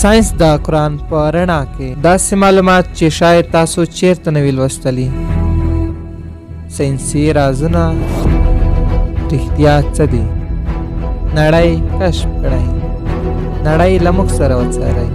ساينس د قرآن په رڼا کې داسې معلومات چې شاید تاسو چیرته نه وي لوستلي. ساينسي رازونه رښتیا څه دي؟ نړۍ کشف کړئ، نړۍ له موږ سره وڅارئ.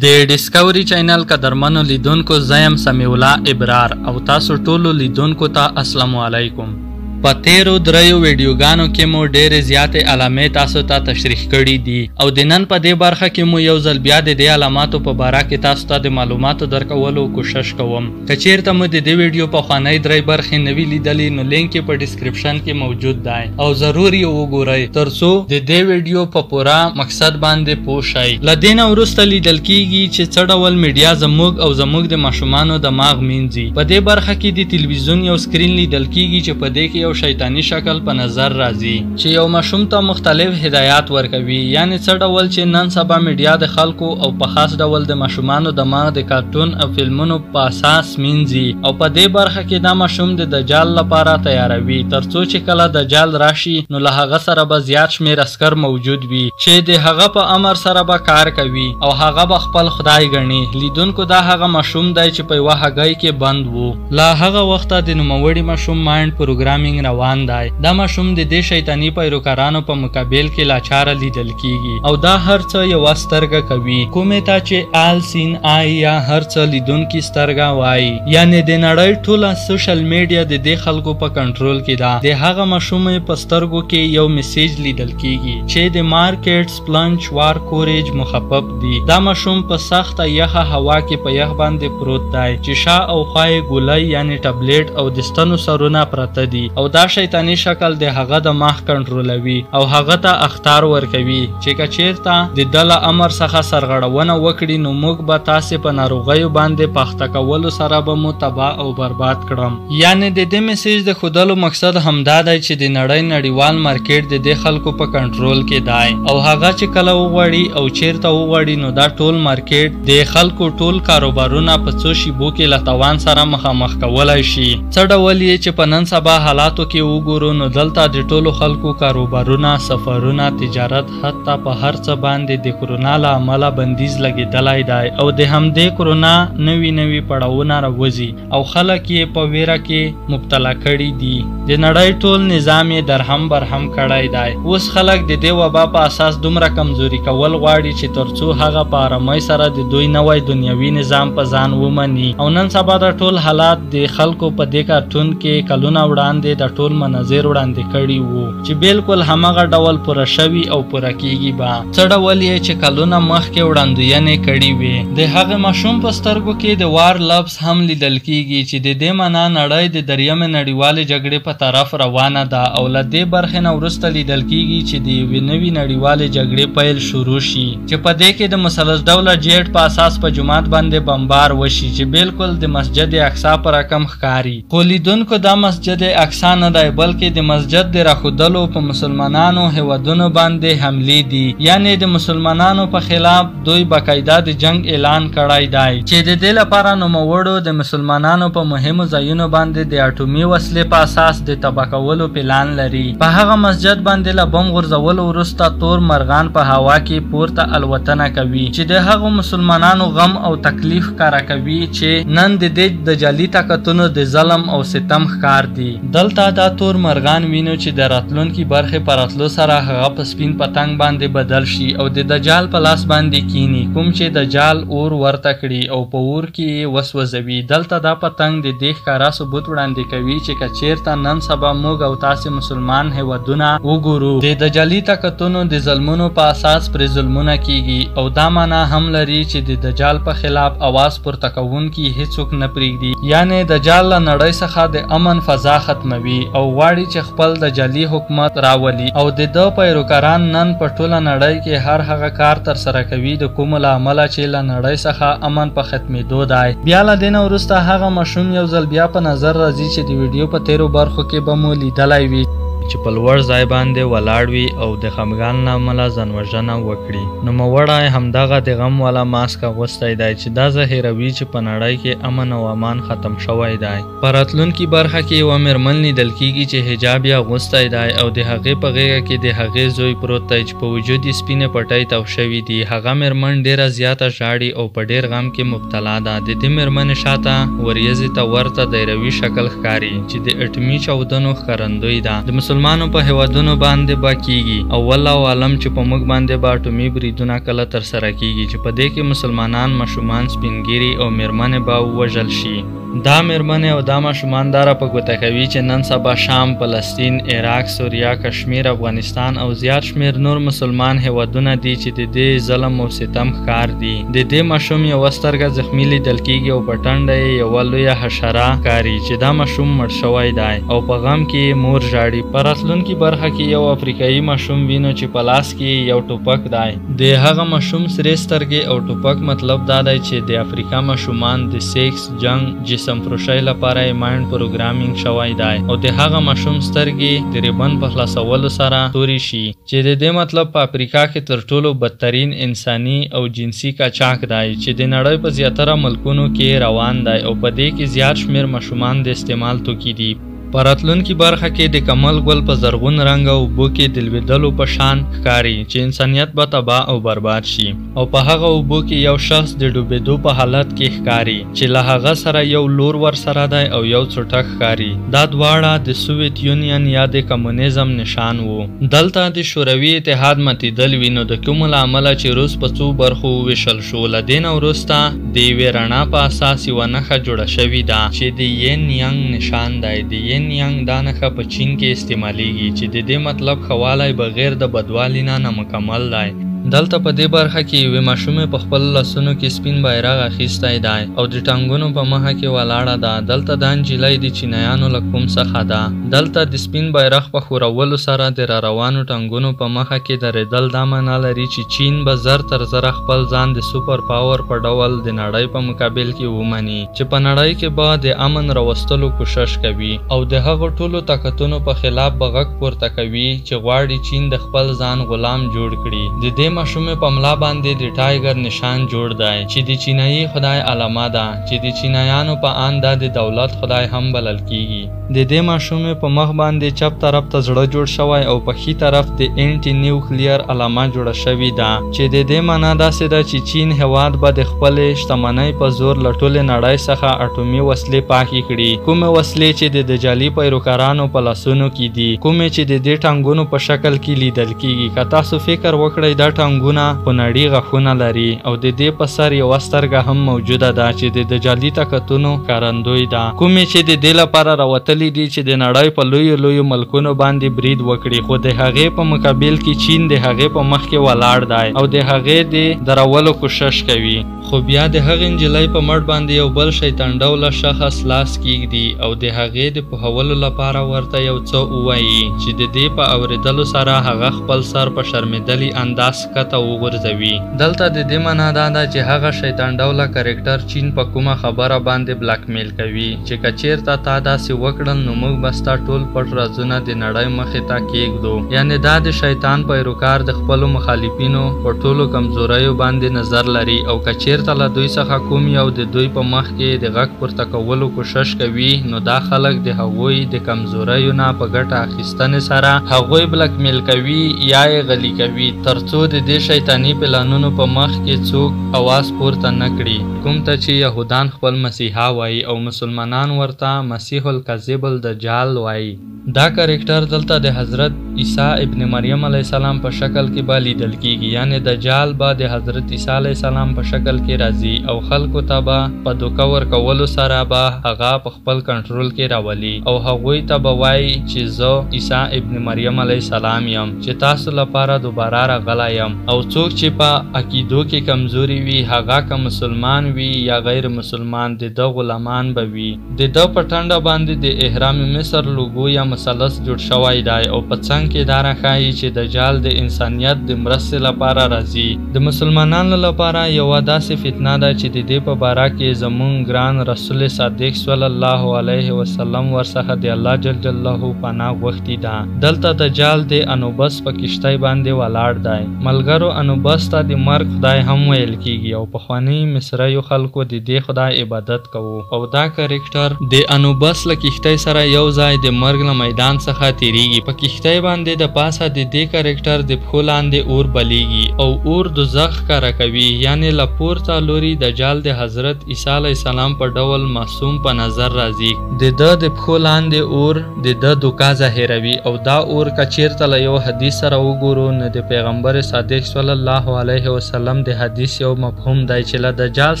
د ډیسکوري چینل قدرمنو لیدونکو، زه یم سمیع الله ابرار او تاسو ټولو لیدونکو ته السلام علیکم. په تیرو دریو ویډیوګانو کې مو ډېرې زیاتې علامې تاسو ته تشریح کړې دي او د نن په دې برخه کې مو یو ځل بیا د دې علاماتو په باره کې تاسو ته د معلوماتو درکولو کوشش کوم. که چیرته مو د دې ویډیو پخوانۍ درې برخې نه وي لیدلې نو لینک یې په ډسکرپشن کې موجود دی او ضرور یې وګورئ ترڅو د دې ویډیو په پوره مقصد باندې پوه شئ. له دې نه وروسته لیدل کیږي چې څه ډول میډیا زموږ او زموږ د ماشومانو دماغ مینځي. په دې برخه کې د تلویزیون یو سکرین لیدل کیږي چې په دې کې یو شیطانی شکل په نظر راځي چې یو ماشوم ته مختلف هدایات ورکوي. یعنی څه ډول چې نن سبا میډیا د خلکو او په خاص ډول د ماشومانو دماغ د کارټون او فلمونو په اساس مینځي او په دې برخه کې دا ماشوم د دجال لپاره تیاروي ترڅو چې کله دجال راشي نو له هغه سره به زیات شمېر عسکر موجود وي چې د هغه په امر سره به کار کوي او هغه به خپل خدای ګڼي. لیدونکو دا هغه ماشوم دی چې په یوه هګۍ کې بند وو. له هغه وخته د نوموړي ماشوم مایند پروګرامینګ روان دی. دا ماشوم د دې شیطاني پیروکارانو په مقابل کې لاچاره لیدل کیږي او دا هر څه یوه سترګه کوي کومې ته چې آل سین آی یا هر څه لیدونکي سترګه وایي. یعنی د نړۍ ټوله سوشل میډیا د دې خلکو په کنټرول کې ده. د هغه ماشوم په سترګو کې یو میسج لیدل کیږي چې د مارکیټ سپلنچ وار کوریج مخفف دي. دا ماشوم په سخته یخه هوا کې په یخ باندې پروت دی چې شا او خوا یې ګولۍ یعنی ټابلیټ او د ستنو سرونه پراته دي او دا شیطانی شکل د هغه د مخ کنټرولوي او هغه ته اخطار ورکوي چې که چیرته د ده له امر څخه سرغړونه وکړي نو موږ به تاسې په ناروغیو باندې په اخته کولو سره به مو تباه او برباد کړم. یعنی د دې میسج د ښودلو مقصد همدا دی چې د نړۍ نړیوال مارکیټ د دې خلکو په کنټرول کې دی او هغه چې کله وغواړي او چیرته وغواړي نو دا ټول مارکیټ د خلکو ټول کاروبارونه په څو شیبو کې له توان سره مخامخ کولای شي. څه ډول یې چې په نن سبا حالاتو کې وګورو نو دلته د ټولو خلکو کاروبارونه، سفرونه، تجارت، حتی په هر څه باندې د کرونا له امله بندیز لګېدلی دی او د همدې کرونا نوي نوي پړاوونه راوځي او خلک یې په ویره کې مبتلا کړي دي. د نړۍ ټول نظام یې درهم برهم کړی دی. اوس خلک د دې وبا په اساس دومره کمزوري کول غواړي چې ترڅو هغه په آرامۍ سره د دوی نوی دنیوي نظام په ځان ومني. او نن سبا دا ټول حالات د خلکو په دې کارټون کې کلونه وړاندې د ټول مناظر وړاندې کړي وو چې بالکل هماغه ډول پوره شوي او پوره کیږي به. څه ډول یې چې کلونه مخکې وړاندوینې کړي وې. د هغه ماشوم په سترګو کې د وار لفظ هم لیدل کیږي چې د دې معنا نړۍ د دریمې نړیوالې جګړې په طرف روانه ده او له دې برخې نه وروسته لیدل کیږي چې د یوې نوې نړیوالې جګړې پیل شروع شي چې په دې کې د مثلث ډوله جیټ په اساس په جومات باندې بمبار وشي چې بالکل د مسجد اقصی په رقم ښکاري. خو لیدونکو دا مسجد اقصی نه دی بلکې د مسجد د راښودلو په مسلمانانو هیوادونو باندې حملې دي. یعنی د مسلمانانو په خلاف دوی باقاعده د جنگ اعلان کړی دی چې د دې لپاره نوموړو د مسلمانانو په مهمو ځایونو باندې د اټومي وسلې په اساس د تباه کولو پلان لري. په هغه مسجد باندې له بم غورځولو وروسته تور مرغان په هوا کې پورته الوتنه کوي چې د هغو مسلمانانو غم او تکلیف ښکاره کوي چې نن د دې دجالي طاقتونو د ظلم او ستم ښکار دي. دلته دا تور مرغان وینو چې د راتلونکي برخې په راتلو سره هغه په سپین پتنګ باندې بدل شي او د دجال په لاس باندې کینی کوم چې دجال اور ورته کړي او په اور کې یې وسوځوي. دلته دا پتنګ د دې ښکاره ثبوت وړاندې کوي چې که چیرته نن سبا موږ او تاسې مسلمان هیوادونه وګورو د دجالي طاقتونو د ظلمونو په اساس پرې ظلمونه کیږي او دا معنا هم لري چې د دجال په خلاف اواز پورته کوونکي هیڅوک نه پرېږدي. یعنی دجال له نړۍ څخه د امن فضا ختموي او غواړي چې خپل دجالي حکومت راولي او د ده پیروکاران نن په ټوله نړۍ کې هر هغه کار ترسره کوي د کومو له امله چې له نړۍ څخه امن په ختمېدو دی. بیا له دې نه وروسته هغه ماشوم یو ځل بیا په نظر راځي چې د ویډیو په تیرو برخو کې به مو لیدلی وي چې په لوړ ځای باندې ولاړ وي او د خفګان له امله ځانوژنه وکړي. نوموړی همدغه د غم والا ماسک اغوستی دی چې دا ظاهروي چې په نړۍ کې امن او امان ختم شوی دی. په راتلونکي برخه کې یوه میرمن لیدل کیږي چې حجاب یې اغوستی دی او د هغې په غېږه کې د هغې زوی پروت دی چې په وجود یې سپینې پټۍ تاو شوې دي. هغه میرمن ډیره زیاته ژاړي او په ډیر غم کې مبتلا ده. د دې میرمنې شاته وریځې ته ورته دایروي شکل ښکاري چې د اټومي چاودنو ښکارندوی ده. د مسلمانو په هیوادونو باندې به کیږي او والله عالم چې په موږ باندې به اټومي بریدونه کله ترسره کیږي چې په دې کې مسلمانان، ماشومان، سپینږیري او میرمنې به ووژل شي. دا میرمنې او دا ماشومان دا را په ګوته کوي چې نن سبا شام، فلسطین، عراق، سوریه، کشمیر، افغانستان او زیات شمېر نور مسلمان هیوادونه دي چې د دې ظلم او ستم ښکار دي. د دې ماشوم یوه سترګه زخمي لیدل کیږي او په ټنډه یې یوه لویه حشره ښکاري چې دا ماشوم مړ شوی دی او په غم کې یې مور ژاړي. په راتلونکي برخه کې یو افریقایي ماشوم وینو چې په لاس کې یې یو ټوپک دی. د هغه ماشوم سرې سترګې او ټوپک مطلب دا دی چې د افریقا ماشومان د سیکس، جنګ، جسم فروشۍ لپاره یې mind programming شوی دی او د هغه ماشوم سترګې د ریبن په خلاصولو سره تورې شي چې د دې مطلب په افریقا کې تر ټولو بدترین انساني او جنسي قاچاق دی چې د نړۍ په زیاتره ملکونو کې روان دی او په دې کې زیات شمېر ماشومان د استعمال توکي دي. په راتلونکي برخه کې د کمل ګل په زرغون رنګ اوبو کې د لوېدلو په شان ښکاري چې انسانیت به تباه او برباد شي او په هغه اوبو کې یو شخص د ډوبېدو په حالت کې ښکاري چې له هغه سره یو لور ورسره دی او یو څټک ښکاري. دا دواړه د سوویت یونین یا د کمونیزم نشان وو. دلته د شوروي اتحاد ماتېدل وینو د کومو له امله چې روس په څو برخو وویشل شو. له دې نه وروسته د یوې رڼا په اساس یوه نښه جوړه شوې ده چې د ین یانګ نشان دی. د ین یانګ دا نښه په چین کې استعمالیږي چې د دې مطلب ښه والی بغیر د بدوالي نه نامکمل دی. دلته په دې برخه کې یوې ماشومې په خپلو لاسونو کې سپین بیرغ اخیستی دی او د ټانګونو په مخه کې ولاړه ده. دلته دا نجلۍ د چینایانو له کوم څخه ده. دلته د سپین بیرغ په ښورولو سره د را روانو ټانګونو په مخه کې درېدل دا معنا لري چې چین به زر تر زره خپل ځان د super power په ډول د نړۍ په مقابل کې ومني چې په نړۍ کې به د امن راوستلو کوشش کوي او د هغو ټولو طاقتونو په خلاف به غږ پورته کوي چې غواړي چین د خپل ځان غلام جوړ کړي. د دې ماشومې په ملا باندې د tiger نشان جوړ دی چې د چینایي خدای علامه ده چې د چینایانو په اند دا د دولت خدای هم بلل کیږي. د دې ماشومې په مخ باندې چپ طرف ته زړه جوړ شوی او په ښي طرف د anti nuclear علامه جوړه شوې ده چې د دې معنا داسې ده چې چین هیواد به د خپلې شتمنۍ په زور له ټولې نړۍ څخه اټومي وسلې پاکې کړي، کومې وسلې چې د دجالي پیروکارانو په لاسونو کې دي، کومې چې د دې ټانګونو په شکل کې لیدل کیږي. که تاسو فکر وکړئ دا ټانګونه خونړي غاښونه لري او د دې په سر یوه سترګه هم موجوده ده چې د دجالي طاقتونو ښکارندوی ده، کومې چې د دې لپاره راوتلې دي چې د نړۍ په لویو لویو ملکونو باندې برید وکړي، خو د هغې په مقابل کې چین د هغې په مخ کې ولاړ دی او د هغې د درولو کوشش کوي. خو بیا د هغې نجلۍ په مټ باندې یو بل شیطان ډوله شخص لاس کیږدي او د هغې د پوهولو لپاره ورته یو څه ووایي چې د دې په اورېدلو سره هغه خپل سر په شرمېدلي انداز ښکته وغورځوي. دلته د دې معنا دا ده چې هغه شیطان ډوله کرکټر چین په کومه خبره باندې بلاک میل کوي چې که چیرته تا داسې وکړل نو موږ به ستا ټول پټ رازونه د نړۍ مخې ته کیږدو. یعنې دا د شیطان پیروکار د خپلو مخالفینو په ټولو کمزوریو باندې نظر لري او که چیرته له دوی څخه کوم یو د دوی په مخ کې د غږ پورته کولو کوشش کوي نو دا خلک د هغوی د کمزوریو نه په ګټه اخیستنې سره هغوی بلاک میل کوي یا یې غلي کوي ترڅو د دې شیطاني پلانونو په مخ کې څوک اواز پورته نه کړي، کوم ته چې یهودان خپل مسیحا وایي او مسلمانان ورته مسیح الکذب الدجال وایي. دا کرکټر دلته د حضرت عیسی ابن مریم علیه السلام په شکل کې به لیدل کیږي، یعنې دجال به د حضرت عیسی علیه السلام په شکل کې راځي او خلکو ته به په دوکه ورکولو سره به هغه په خپل کنټرول کې راولي او هغوی ته به وایي چې زه عیسی ابن مریم علیه السلام یم چې تاسو لپاره دوباره راغلی یم. او څوک چې په عقیدو کې کمزوري وي، هغه که مسلمان وي یا غیر مسلمان، د ده غلامان به وي. د ده په ټنډه باندې د اهرام مصر لوګو یا مثلث جوړ شوی دی او په څنګ کې دا راښایي چې دجال د انسانیت د مرستې لپاره راځي. د مسلمانانو لپاره یوه داسې فتنه ده چې د دې په باره کې زمونږ ګران رسول صادق صلی الله علیه وسلم ورڅخه د الله جل جلاله پناه غوښتې ده. دلته دجال د انوبس په کښتۍ باندې ولاړ دی. ملګرو، انوبس ته د مرګ خدای هم ویل کیږي او پخواني مصریو خلکو د دې خدای عبادت کوو، او دا کرکټر د انوبس له کښتۍ سره یو ځای د مرګ له میدان څخه تیریږي. په کښتۍ باندې د پاسه د دې کرکټر د پښو لاندې اور بلیږي او اور دوزخ ښکاره کوي، یعنې له پورته لوري دجال د حضرت عیسی علیه السلام په ډول معصوم په نظر راځي. د ده د پښو لاندې اور د ده دوکه ظاهروي، او دا اور که چیرته له یو حدیث سره وګورو نو د پیغمبر صادق صلی الله علیه وسلم د حدیث یو مفهوم دی چې له دجال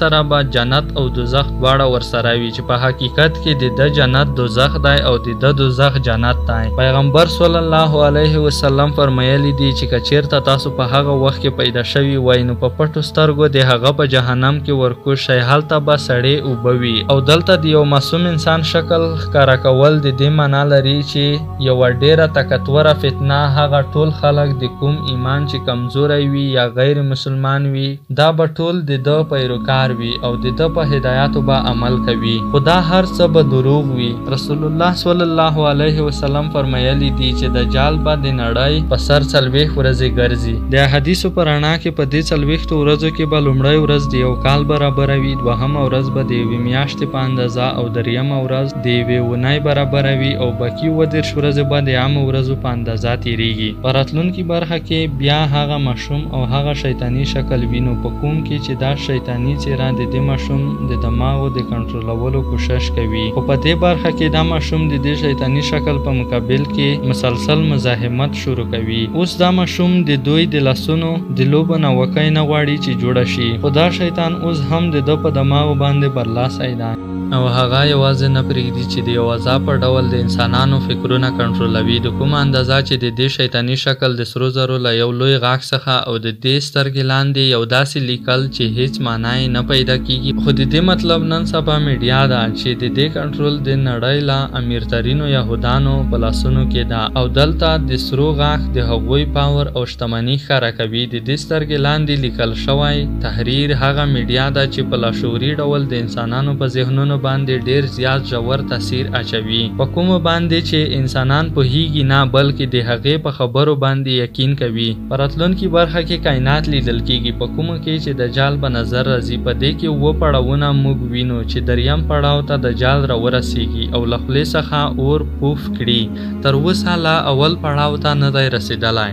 سره به جنت او دوزخ دواړه ورسره وي، چې په حقیقت کې د ده جنت دوزخ دی او د ده دوزخ جنت دی. پیغمبر صلی الله علیه وسلم فرمایلی دي چې که چیرته تاسو په هغه وخت کې پیدا شوي وای نو په پټو سترګو د هغه په جهنم کې ورکوز شئ، هلته به سړې اوبه وي. او دلته د یو معصوم انسان شکل ښکاره کول د دې معنا لري چې یوه ډیره طاقتوره فتنه هغه ټول خلک د کوم ایمان چې کمزوری وي یا غیر مسلمان وي دا به ټول د ده پیروکار وي او د ده په هدایاتو به عمل کوي، خو دا هر څه به دروغ وي. رسول الله صلی الله علیه وسلم فرمایلی دي چې دجال به د نړۍ په سر 40 ورځې ګرځي. د احادیثو په رڼا کې په دې 40 ورځو کې به لومړۍ ورځ د یو کال برابره وي، دوهمه ورځ به د یوې میاشتې په اندازه او دریمه ورځ د یوې اونۍ برابره وي، او باقي 37 ورځې به د عامو ورځو په اندازه تیریږي. په راتلونکي برخه کې بیا هغه ماشوم او هغه شیطاني شکل وینو په کوم کې چې دا شیطاني څیره د دې ماشوم د دماغو د کنټرولولو کوشش کوي، خو په دې برخه کې دا ماشوم د دې شیطاني شکل په مقابل کې مسلسل مزاحمت شروع کوي. اوس دا ماشوم د دوی د لاسونو د لوبو ناوکۍ نه غواړي چې جوړه شي، خو دا شیطان اوس هم د ده په دماغو باندې برلاسی دی او هغه یوازې نه پرېږدي چې د یو عذاب په ډول د انسانانو فکرونه کنټرولوي. د کومه اندازه چې د دې شیطاني شکل د سرو زرو له یو لوی غاښ څخه او د دې سترګې لاندې یو داسې لیکل چې هیڅ معنا یې نه پیدا کیږي، خو د دې مطلب نن سبا میډیا ده چې د دې کنټرول د نړۍ له امیرترینو یهودانو په لاسونو کې ده، او دلته د سرو غاښ د هغوی power او شتمني ښکاره کوي. د دې سترګې لاندې لیکل شوی تحریر هغه میډیا ده چې په لاشعوري ډول د انسانانو په ذهنونو باندې ډیر زیات ژور تاثیر اچوي، په کومو باندې چې انسانان پوهیږي نه بلکې د هغې په خبرو باندې یقین کوي. په راتلونکي برخه کې کائنات لیدل کیږي په کومو کې چې دجال به نظر راځي. په دې کې 7 پړاوونه موږ وینو چې دریم پړاو ته دجال راورسیږي او له خولې څخه اور پوف کړي. تر اوسه لا اول پړاو ته نه دی رسېدلی.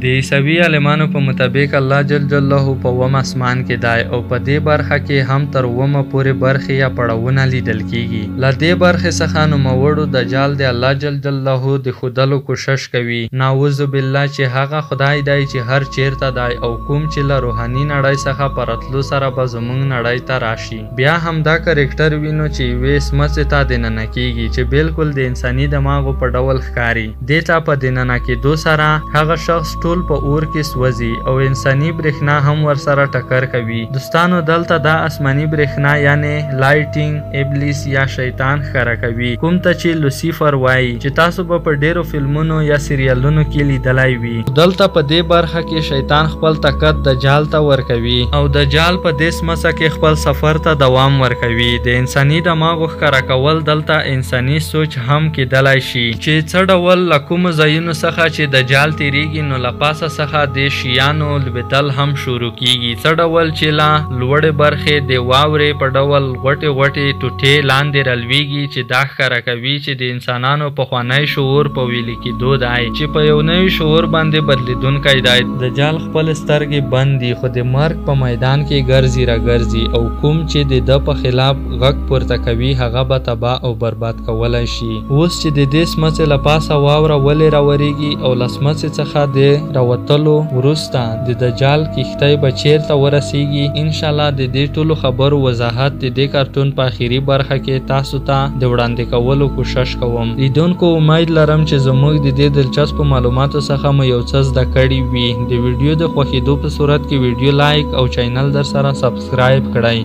د عیسوي عالمانو په مطابق الله جل جلاله په اووم اسمان کې دی او په دې برخه کې هم تر اوومه پورې برخې یا پړاوونه لیدل کیږي. له دې برخې څخه نوموړو دجال د الله جل جلاله د ښودلو کوشش کوي، نعوذ بالله، چې هغه خدای دی چې هر چیرته دی او کوم چې له روحاني نړۍ څخه په راتلو سره به زموږ نړۍ ته راشي. بیا همدا کرکټر وینو چې یوې سمڅې ته دننه کیږي چې بالکل د انساني دماغو په ډول ښکاري. دې ته په دننه کېدو سره هغه شخص ټول په اور کې سوځي او انساني برېښنا هم ورسره ټکر کوي. دوستانو، دلته دا آسماني برېښنا یعنې lightning ابلیس یا شیطان ښکاره کوي، کوم ته چې لوسیفر وایي چې تاسو به په ډیرو فلمونو یا سریالونو کې لیدلی وي. دلته په دې برخه کې شیطان خپل طاقت دجال ته ورکوي او دجال په دې سمڅه کې خپل سفر ته دوام ورکوي. د انساني دماغو ښکاره کول دلته انساني سوچ هم کیدلای شي چې څه ډول له کومو ځایونو څخه چې دجال تیریږي نو له پاسه څخه د شیانو لوېدل هم شروع کیږي، څه ډول چې له لوړې برخې د واورې په ډول غوټې غوټې ټوټې لاندې رالویږي چې دا ښکاره کوي چې د انسانانو پخوانی شعور په ویلي کېدو دی چې په یو نوي شعور باندې بدلیدونکی دی. دجال خپل سترګې بند دي خو د مرګ په میدان کې ګرځي راګرځي او کوم چې د ده په خلاف غږ پورته کوي هغه به تباه او برباد کولی شي. اوس چې د دې سمڅې له پاسه واوره ولې راورېږي او له سمڅې څخه د راوتلو وروسته د دجال کښتۍ به چیرته ورسیږي، انشاءالله د دې ټولو خبرو وضاحت د دې کارټون په اخیري برخه کې تاسو ته د وړاندې کولو کوشش کوم. لیدونکو، امید لرم چې زموږ د دې دلچسپو معلوماتو څخه مو یو څه زده کړي وي. د ویډیو د خوښېدو په صورت کې ویډیو like او channel در سره subscribe کړئ.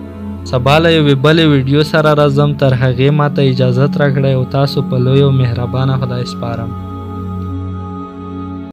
سبا له یوې بلې ویډیو سره راځم، تر هغې ماته اجازت راکړئ او تاسو په لوی او مهربانه خدای سپارم.